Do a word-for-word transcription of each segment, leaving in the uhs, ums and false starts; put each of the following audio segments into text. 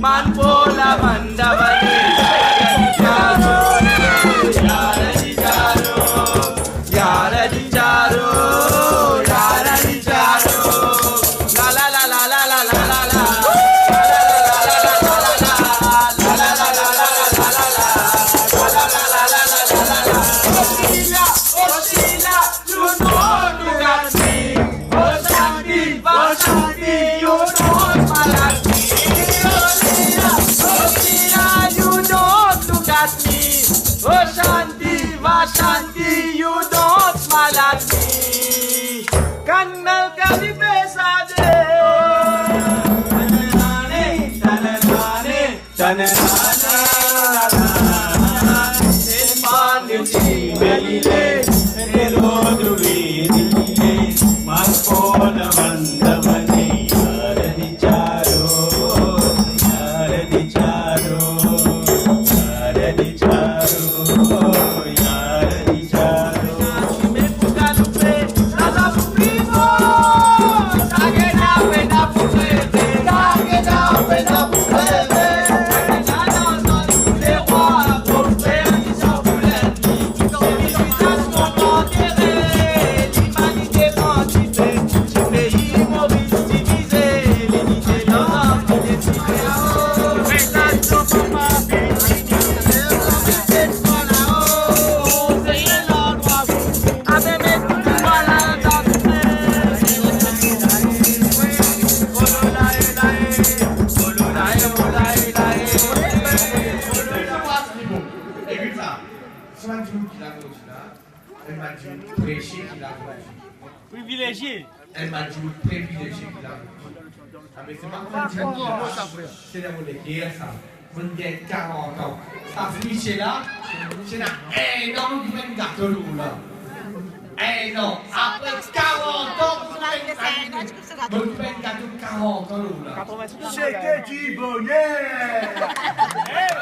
Bann pola, bann davane. Yara di jaro, yara di jaro, yara di jaro. La, la, la. Osila, Osila, you don't look at me. Oshanti, Vashanti, you don't smile at me. Osila, Osila, you don't look at me. Oshanti, Vashanti, you don't smile at me. Kannal kadi pesade. Tanana, tanana. Ekout sa, sa bann dimoun ki la zordi la, enn bann dimoun privilezie ki la zordi. Privilezie. Enn bann dimoun privilezie ki la zordi. Abe, se pa bann dimoun ki la, se dan mo leker sa. Monn gagn karant an. Sa fini se la, se ena enn an nou gagn gato lor la. Enn an. Apre karant an, monn gagn gato karant an lor la. Sete diboner!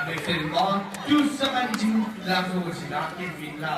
Me selman, tou sa bann dimoun la zordi la ki vinn la,